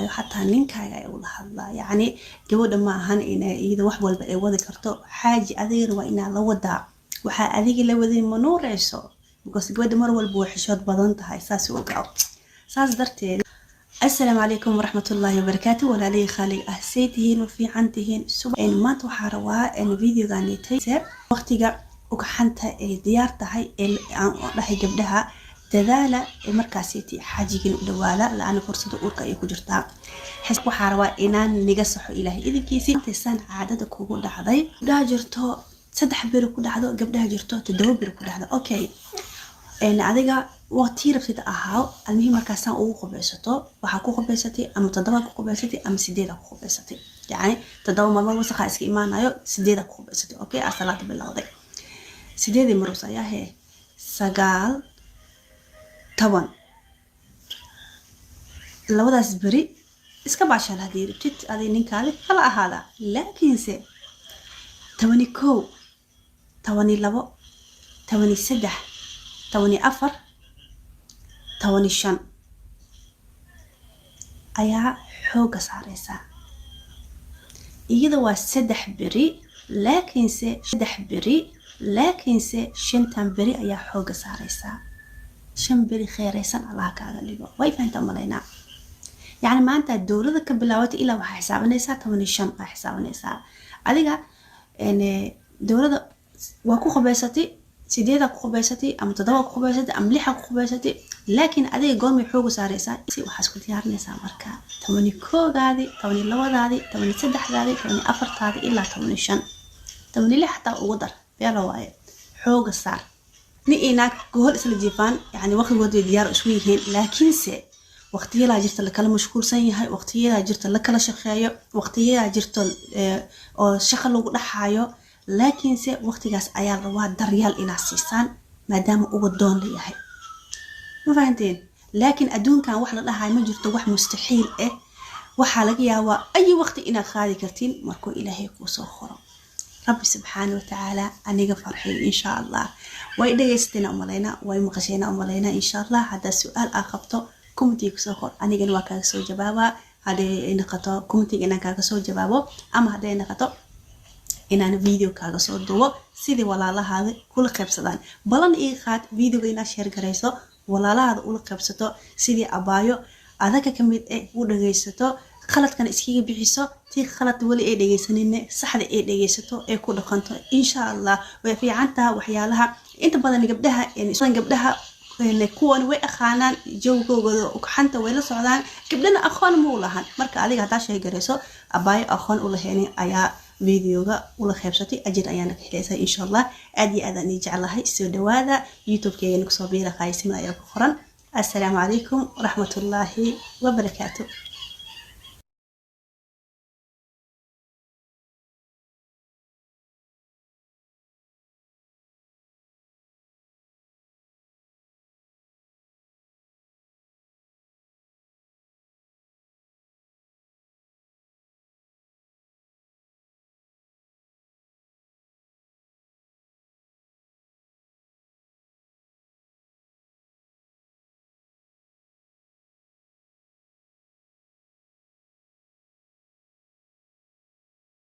Hadlaayo xataa ninkaaga ayaa ula hadlaa. Yacni gabadha ma ahan in iyada wax walba ay wadi karto. Xaaji, adigana waa inaa la wadaa. Waxaa adiga la waday ma nuureyso, because gabadha mar walba way xishood badan tahay, saas u ogaa. Saas darteed, assalaamu calaykum waraxmatullaahi wabarakaatu. Walaalihii khaaliga ah, say tihiin? Ma fiican tihiin? Maanta waxaa rabaa videoganitay waqtiga ugxanta ay diyaar tahay ee aan dhahay gabdhaha dadaala ee markaasiti xaajigin u dhawaada, la-aana fursada uurka ayay ku jirtaa. Waxaa rabaa inaan niga saxo, Ilaahay idinkiisi. Intaysaan caadada kugu dhacday, gabdhaha jirto 3 beri ku dhacdo, gabdhaha jirto 7 beri ku dhacdo. Okay, adiga waqtii rabtid ahaaw. Almuhiim, markaasaan ugu qubaysato, waxaa ku qubaysatay ama 7 ku qubaysatay ama 8 ku qubaysatay, yacni 7 maalmood wasaqaa iska imaanayo, 8 ku qubaysatay. Okay, aa salaada bilowday, 8 marus ayaa hee, 9, 10, labadaas beri iska baashaal haddii rabtid, aday ninkaadi hala ahaada. Laakiinse 11, 12, 13, 14, 15 ayaa xoogga saareysaa. Iyada waa 3 beri, laakiinse 3 beri, laakiinse shantan beri ayaa xoogga saareysaa. 5 beri kheereysan Allah kaaga dhigo. Way fahantaa malaynaa? Yacni maanta dowlada ka bilaabatay ilaa waxaa xisaabanaysaa 15 aa xisaabanaysaa. Adiga dowlada waa ku qubaysatay, 8 ku qubaysatay ama 7 ku qubaysatay ama 6 ku qubaysatay, laakiin adiga goormay xooga saareysaa? Waxaa isku diyaarinaysaa marka 11-daadii, 12-daadii, 13-daadii, 14-taadii ilaa 15, 16 xataa ugu dar, beela waaye. Xooga saar. Nin iyo naag gogol isla jiifaan, yani waqtigood way diyaar isku yihiin, laakiinse waqtiyadaa jirta lakala mashquulsan yahay, waqtiyadaa jirta la kala shaqeeyo, waqtiyadaa jirto oo shaqa lagu dhaxaayo. Laakiinse waqtigaas ayaa la rabaa daryaal inaad siisaan, maadaama uga doon la yahay. Ma fahanteen? Laakiin adduunkan wax la dhahayo ma jirto wax mustaxiil ah. Waxaa laga yaabaa ay waqti inaad qaadi kartiin markuu Ilaahay kuu soo qoro. Rabbi subxaana watacaala aniga farxiyo, insha Allah. Way dhegaysateena umalaynaa, way maqasheena umalaynaa, insha Allah. Haddaa su-aal aa qabto, commentiga kusoo qor, anigana waa kaaga soo jawaabaa. Hadday noqoto commentiga inaan kaaga soo jawaabo ama hadday noqoto inaan video kaaga soo duubo sidii walaalahaada kula qaybsadaan, balan ii qaad videoga inaad share garayso, walaalahaada ula qaybsato, sidii abaayo adaga ka mid eh u dhagaysato, khaladkana iskaga bixiso, tii khalad weli ay dhegaysanine saxda ay dhegaysato ee ku dhaqanto, insha Allah. Way fiican taha. Waxyaalaha inta badan gabdhaha kuwan way aqaanaan jawgooda ugxanta, way la socdaan. Gabdhana aqoon ma u lahan. Marka adiga haddaa sheegarayso, abaayo aqoon u lahaynin ayaa videoga ula qaybsatay, ajir ayaana ka helaysaa, insha Allah. Aad iyo aad aan ii jeclahay. Soo dhawaada, YouTube-keygana kusoo biira, qaaysimada ayaa ku qoran. Assalaamu calaykum waraxmatullaahi wabarakaatu.